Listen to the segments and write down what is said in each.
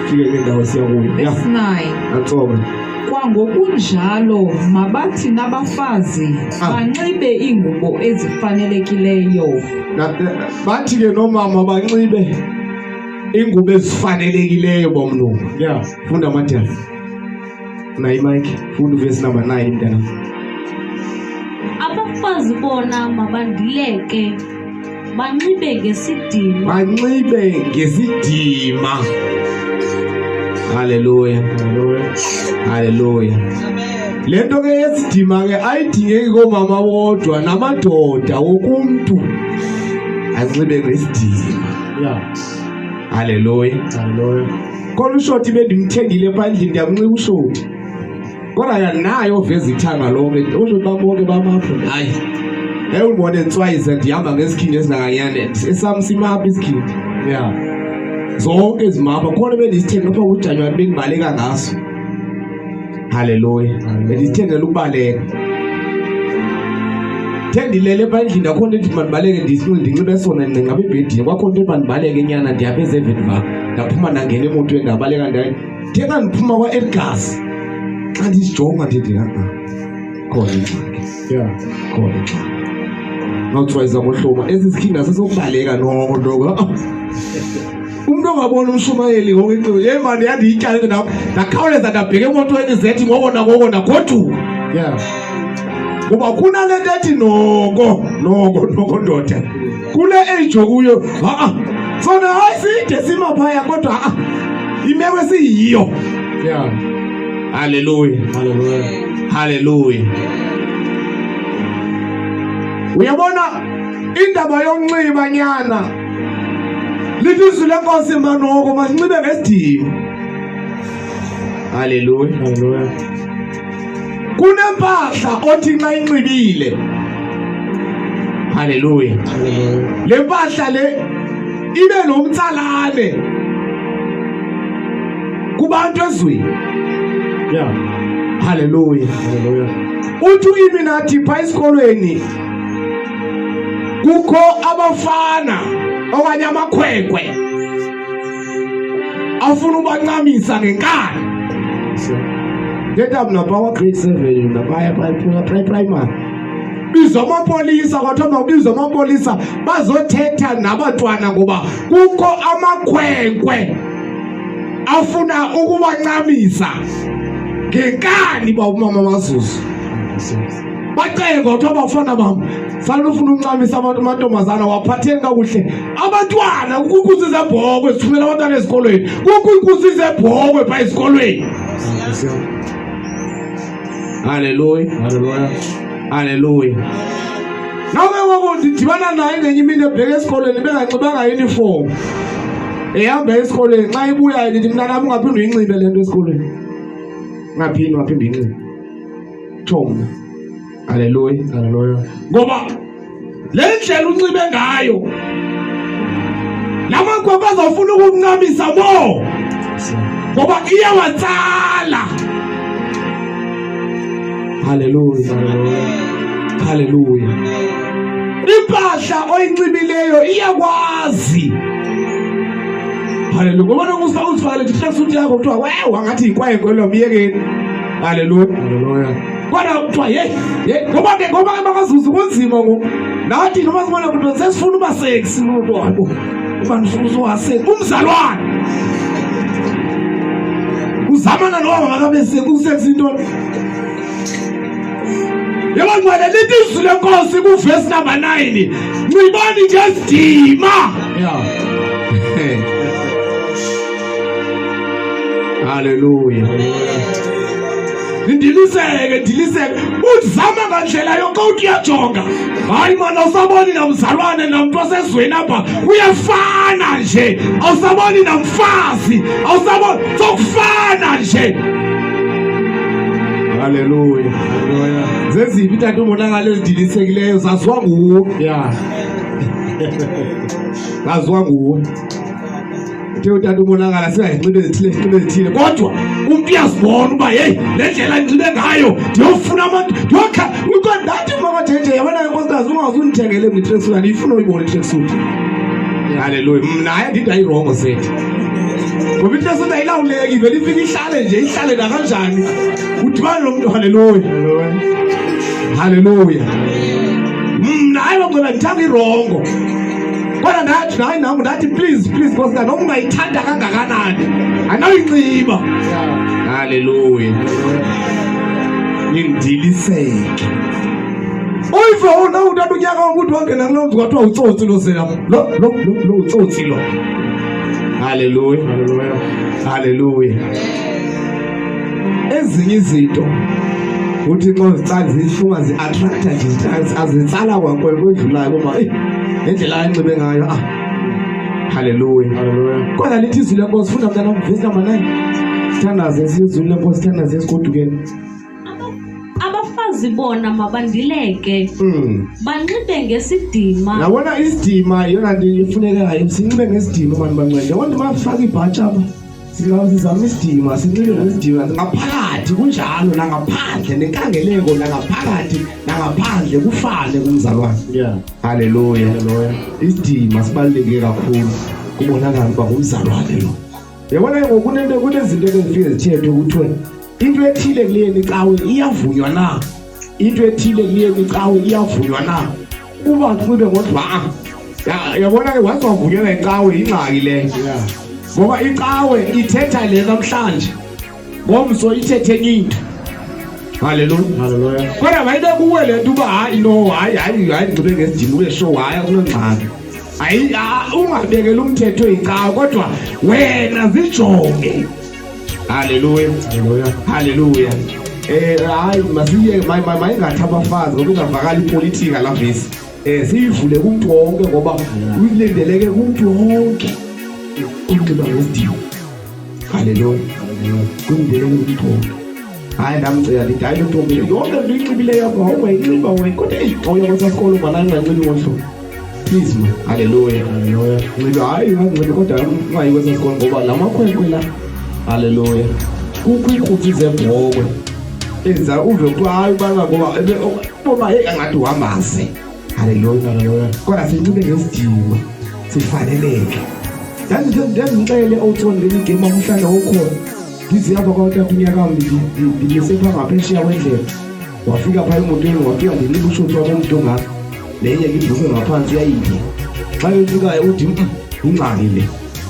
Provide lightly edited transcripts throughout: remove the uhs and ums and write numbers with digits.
Sifike kule ndawo siya kuyo. Verse 9. Antsonga. Kwangokunjalo mabathi nabafazi banxibe iingubo ezifanelekileyo. Bathi ke noomama banxibe iingubo ezifanelekileyo bomlungu. Yeah. Funda madala. Unayo imic? Funda uvesi number 9 mntana. Abafazi bona mabandileke banxibe ngesidima. Banxibe ngesidima. Haleluya. Haleluya. Haleluya. Le nto ke yesidima ke ayidingeki koomama bodwa namadoda wokumntu anxibe ngesidima. Yeah. Haleluya. Haleluya. Khona ushoti bendimthengile phaa endlini ndiyamnxiba ushoti. Kodwa yanayo oveza ithanga lonke ushoti bam bonke bamapho. Hayi. Ewe undibone nditswayiza ndihamba ngesikhindi esingakanyane. Esam simapha isikhindi. Yeah. Zonke zimapha khona bendisithenge apha kuJanuwari bendibaleka ngaso. Haleluya. Bendisithengela ukubaleka. The ndilele phaa endlini akho nto ethi mandibaleke ndinxibe sona ndingaba ebhedini kwakho nto ethi mandibaleke nyana ndihamba ezeveni ndaphuma ndangena emotweni ndabaleka ndaye ndithe xa ndiphuma kwa-edgars xa ndizijonga ndithi a-a khona ingxaki Yeah. khona ingxaki notswayiza ngohloma esi sikhinda sesokubaleka noko noko umntu ongabona umshumayeli ngoku inxibo yeyi mani yandiyityale nto ndakhawuleza ndabheka emotweni zethi ngoko nangoko ndagoduka Yeah. Ngoba kunale nto ethi noko noko noko ndoda kule age okuyo ha-a sona hayi side sima phaya kodwa ha-a imeko esiyiyo. Yeah. Haleluya. Haleluya. Haleluya. Uyabona indaba yonxiba nyana lithi izwi lenkosi manoko masinxibe ngesidima. Haleluya. Haleluya. Kunempahla othi nxa inxibile. Haleluya. Le mpahla le ibe nomtsalane kubantu ezweni. Yeah. Haleluya. Haleluya. Uthi imi nathi pha esikolweni kukho abafana okanye amakhwenkwe afuna ubancamisa ngenkani ndetha mna phaa kwa-grade 7 mna phaya primary bizwa amapolisa kwathiwa makubizwa amapolisa bazothetha nabantwana ngoba kukho amakhwenkwe afuna ukubancamisa ngenkani ba umama Mazuzu bacengwa kuthiwa bafana bam sale ufuna uncamisa abantu amantombazana waphatheni kakuhle abantwana kukho iinkunzi zebhokwe zithumela abantwana ezikolweni kukho iinkunzi zebhokwe phaa ezikolweni. Haleluya, haleluya, haleluya. Nawe ngoku ndidibana naye ngenye imini ebheka esikolweni benganxibanga uniform, ehamba esikolweni. Xa ibuyayo ndithi, mntanam, ungaphinde uyinxibe le nto esikolweni, ungaphinde, ungaphinde uyinxibe, tsho mna. Haleluya, haleluya. Ngoba le ndlela unxibe ngayo la makhwenkwe azofuna ukukuncamisa mo ngoba iyawatsala. Haleluya, haleluya. Impahla oyinxibileyo iyakwazi. Haleluya. Ngoba nokusa uzifakele nje itracksuit yakho kuthiwa wewa ngathi yinkwenkwe lo, myekeni. Haleluya, haleluya. Kodwa kuthiwa yeyi yeyi ngoba ke makazuzu kunzima ngoku nathi noma sibona kuthi sesifuna uba sexy umuntu wabo uba ndifuna usuwase umzalwane uzamana noba makabe sexy into. Yebo ngcwele, lithi izwi lenkosi kuvesi number 9, nxibani ngesidima. Yeah. Haleluya. Ndiliseke, ndiliseke. Uzama ngandlela yonke uthi uyajonga. Hayi mani, awusaboni namzalwane namntu wasezweni apha. Uyafana nje. Awusaboni namfazi. Awusaboni sokufana nje. Haleluya. Haleluya. Zeziphi tata umonakalo ezidilisekileyo zaziwa nguwe. Yeah. Zaziwa nguwe. Uthe utata umonakala singazinxibe ezithile, sinxibe ezithile, kodwa umntu uyazibona uba yeyi le ndlela ndinxibe ngayo ndiyofuna abantu ndiyokha ndathi makajenje yabona ke nkosikazi ungaze undithengele mna itracksuit andiyifuna uyibona itracksuit. Haleluya. Mna hayi ndithi ayirongo sethi. Ngoba into esothi ayilawuleki, vele ifike ihlale nje, ihlale nakanjani. Udibane nomntu, haleluya. Haleluya. Mna hayi bangcwele ndithanda irongo. Kodwa ndathi hayi nam ndathi please please nkosikazi noma ungayithanda kangakanani andinoyinxiba. Haleluya. Nindiliseke. Uyive wona utata unyaka wam uthi wangena kuloo mzi kwathiwa utsotsi lo sela lo lo lo lo utsotsi lo. Haleluya. Haleluya. Haleluya. Ezinye izinto uthi xa uzitsala zihlunga zi-attracta nje azitsala kwankwenkwe edlulayo koma eyi ngendlela anxibe ngayo ah haleluya Haleluya. kodwa lithi izwi lenkosi funda mntanam vesi number 9 sithandaze siyezwini lenkosi sithandaze esigodukeni Abafazi bona mabandileke, banxibe ngesidima. Yabona isidima yeyona nto ifunekayo, sinxibe ngesidima mani bancede. Yabona nto mafake ibhatshi apha, sizama isidima, sinxibe ngesidima ngaphakathi kunjalo nangaphandle, nenkangeleko nangaphakathi nangaphandle kufane kumzalwane. Yeah. Haleluya. Haleluya. Isidima sibaluleke kakhulu kubonakala uba ngumzalwane lo. Yabona ke ngoku kunento kunezinto ezifike zithethwe kuthiwe into ethile kuleyeni icawe iyavunywa na, into ethile kuleyeni icawe iyavunywa na, uba nxibe ngodwa. Yabona ke once wavunyelwa icawe yingxaki leyo. Ngoba icawe ithetha le namhlanje, ngomso ithethe enye into. Haleluya. Haleluya. Kodwa mayibe kuwe le nto uba hayi no hayi hayi hayi nxibe ngesidima ube sure hayi akunangxaki. Hayi ungabekeli umthetho icawe kodwa wena zijonge. Haleluya. Haleluya. Haleluya. Hayi masiye mayingathi abafazi ngoba ingavakali ipolitika la vesi. Siyivule kumuntu wonke ngoba ulindeleke kumuntu wonke ukunxiba ngesidima. Haleluya. Kulindeleke kumuntu wonke. Hayi ndamcela ndithi hayi ntombi yonke into uyinxibileyo apha wawungayinxiba wena kodwa eyi xa uya kwesaa sikolo ubana unganxibi ngohlobo. Please ma. Haleluya. Haleluya. Nxiba hayi unganxibi kodwa ungayi kwesaa sikolo ngoba la makhwenkwe la. Haleluya. Kukho iikrutsi zebhokwe. Eza uve kuthiwa hayi ubana ngoba uboma heyi angathi uhamba ze. Haleluya. Haleluya. Kodwa sinxibe ngesidima sifaneleke. Ndandixele otsoni ngelinye igame umhlana wokhona. Ndizihamba kwatata unyaka wam ndimise phaa ngaphesheya kwendlela. Wafika phaa emotweni wafika ndinxiba ushoti wam omntu ongaka. Nenye ke ibhlukhwe ngaphantsi yayinde. Xa efikayo uthi ingxaki le.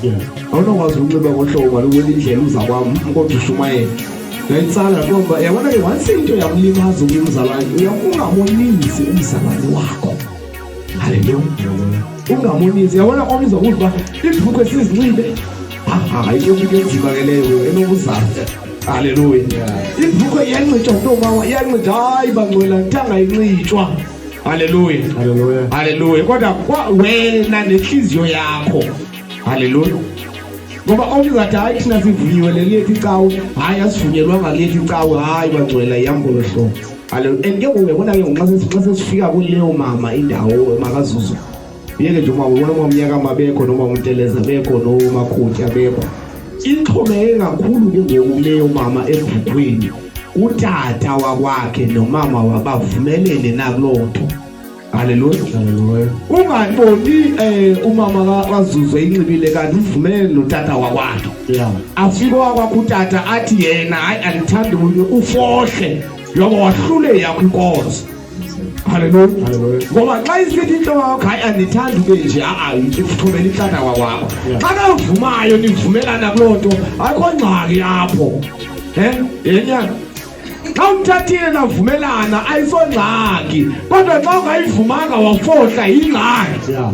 Yeah. Awunokwazi ukunxiba ngohlobo kaloku kwenye indlela uza kwam kodwa ushumayela. Ndayitsala ngoba yabona ke once into yamlimaza omnye umzalwane ungamonisi umzalwane wakho. Haleluya. Ungamonisi. Yabona omnye uza kuva uba iibhlukhwe sizinxibe. Hayi ke into enzima ke leyo enobuzaza. Haleluya. Ibhlukhwe iyanxitshwa ntomama, iyanxitshwa. Hayi bangcwele, ndithanga inxitshwa. Haleluya. Haleluya. Haleluya. Kodwa wena nenhliziyo yakho. Haleluya. Ngoba omnye uzathi hayi thina sivunyiwe le lethu icawe, hayi asivunyelwanga lethu icawe, hayi bangcwele ihamba ngolo hlobo. Haleluya. And ke ngoku uyabona ke ngoku xa sesifika kuleyo mama indawo makazuzu. Yeke nje uma ubona umnyaka mabekho noma unteleza bekho nomakhuti abekho. Ixhomeke kakhulu ke ngoku kuleyo mama ebhukhweni. Utata wakwakhe nomama wabavumelene na kuloo nto. Haleluya. Haleluya. Ungaboni umama kaZuzu eyinxibile kanti uvumelene notata wakwakhe. Yeah. Afike wakwakhe utata athi yena hayi andithandi ufohle. Yoba wahlule yakho inkonzo. Haleluya. Haleluya. Ngoba xa isithi intloko yakho hayi andithandi ube nje a-a ithobela itata wakwakho. Yeah. Xa kavumayo nivumelana kuloo nto akho ngxaki apho. Yenyana. Xa umthathile navumelana ayisongxaki, kodwa xa ungayivumanga wafohla yingxaki. Yeah.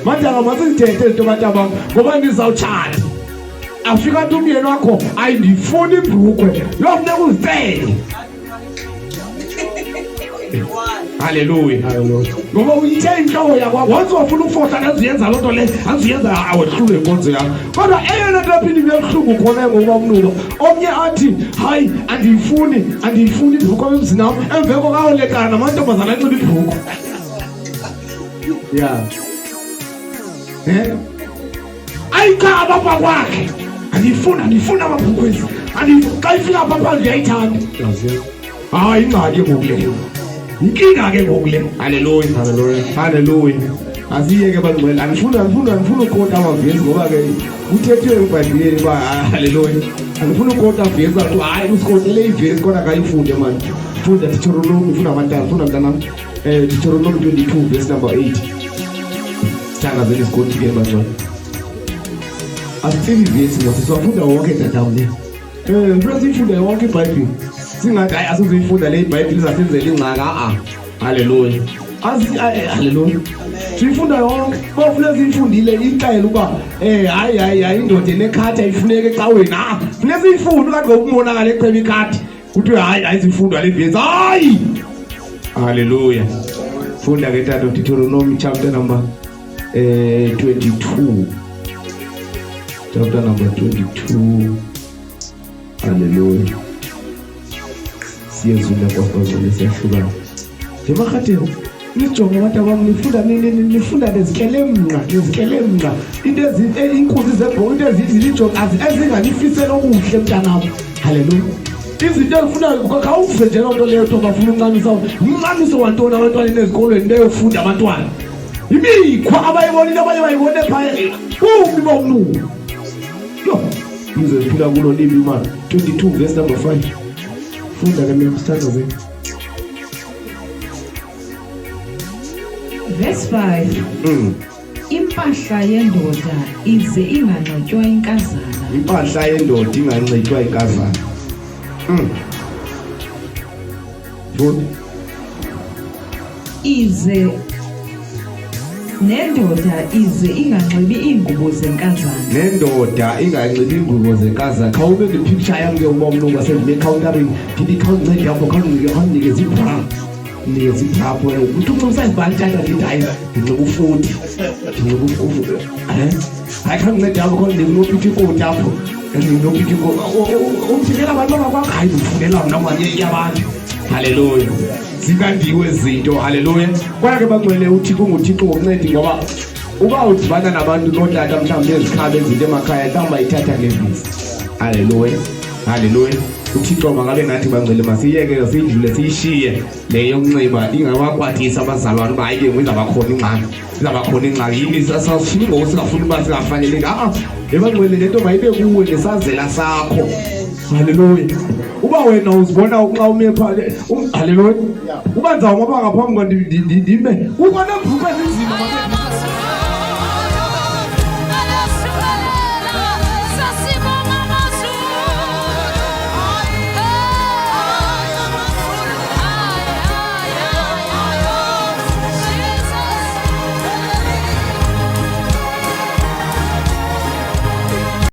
Madala masizithethe izinto bantabam ngoba ndizawutshata. Afika nto umyeni wakho ayindifuni ibhrukhwe, yofuneka uzicele. Haleluya. Haleluya. Ngoba uyithe intloko yakwakho, once wafuna ufohla andizuyenza loo nto leyo, andizuyenza awehlule inkonzo yakho. Kodwa eyona nto ephinde ibe buhlungu khona ngokuba umnulo, omnye athi hayi andiyifuni, andiyifuni ibhrukhwe emzini wam, emveni koko ayolekana namantombazana anxiba ibhrukhwe. Yeah. Ayikhaba apha kwakhe. Andiyifuni, andiyifuni amabhrukhwe ezi. Andiyifuni. Xa ifika apha phandle uyayithanda. Hayi ingxaki ngoku leyo. Inkinga ke ngoku le. Haleluya. Haleluya. Haleluya. Asiyeke bangcwele, andifuni andifuni andifuni ukota amavesi ngoba ke kuthethwe eBhayibhelini uba haleluya. Andifuni ukota vesi kuthiwa hayi usikotele ivesi kodwa kayifunde mani. Funda Deuteronomy, funda abantwana, funda mntanam. Deuteronomy 22 verse number 8. Sithandazele isigodi ke bangcwele. Asitsibi ivesi ngoba siwafunda wonke tatam le. Funeka siyifunde yonke iBhayibhile. Singathi hayi asizuyifunda le iBhayibhile izasenzela ingxaki a-a. Haleluya. Haleluya. Siyifunda yonke. Bafuna siyifundile ixele uba hayi hayi hayi indoda enekhathi ayifuneki ecaweni. Ah, funeka siyifunde kanti ngokumonakala echeba ikhathi. Kuthiwe hayi ayizifundwa le vesi. Hayi. Haleluya. Funda ke tata Deuteronomy chapter number 22. Chapter number 22. Haleluya. Siyezula kwafazile siyahlukana. Njemarhateni nijonge abantu abam nifunda nifunda nezikelemnqa nezikelemnqa into inkunzi zebhoka into ezithi nijonge ezinganifisela okuhle mntanam. Haleluya. Izinto ezifunayo khawuve nje loo nto leyo kuthiwa bafuna uncamisa umncamiso wantoni abantwana ezikolweni into eyofunda abantwana. Imikhwa abayibonile abanye bayibone phaya bumi bomntu. Yho, izwe siphila kulo libi mani. 22 verse number 5. Funda ke mina sithandazeni. Verse 5. Impahla yendoda ize inganxitywa inkazana. Impahla yendoda inganxitywa inkazana. Funda. Ize nendoda ize inganxibi iingubo zenkazana. Nendoda inganxibi iingubo zenkazana. Khawube nepicture yam ke uba umlungu asendime ekhawuntarini ndithi khawundincede apho khawundinikeze ibra. Ndinikeze ibra apho. Uthi unxiba izibhali tata ndithi hayi ndinxiba u-40. Ndinxiba u-40. Hayi khawundincede apho khawundinike unopitikoti apho. Ndinopitikoti. Umthengela abantu abangakwakho hayi ndifunela mna unganyeki abantu. Haleluya. Zikandiwe izinto. Haleluya. Kwaye ke bangcwele uThixo unguThixo wokuncedi ngoba uba udibana nabantu nootata mhlawumbi nezikhaba ezinto emakhaya mhlawumbi bayithatha ngevisi. Haleluya. Haleluya. uThixo makabe nathi bangcwele, masiyeke siyidlule siyishiye le yokunxiba ingabakwatisa abazalwane uba hayi ke ngoku izawuba khona ingxaki, izawuba khona ingxaki. Yini sasifuna ngoku singafuni uba singafaneleki. A-a, ebangcwele le nto mayibe kuwe nesazela sakho. Haleluya. Uba wena uzibona xa ume phaa, haleluya. Uba ndizawuma phaa ngaphambi kwa ndime, kukho neebhrukhwe ezinzima.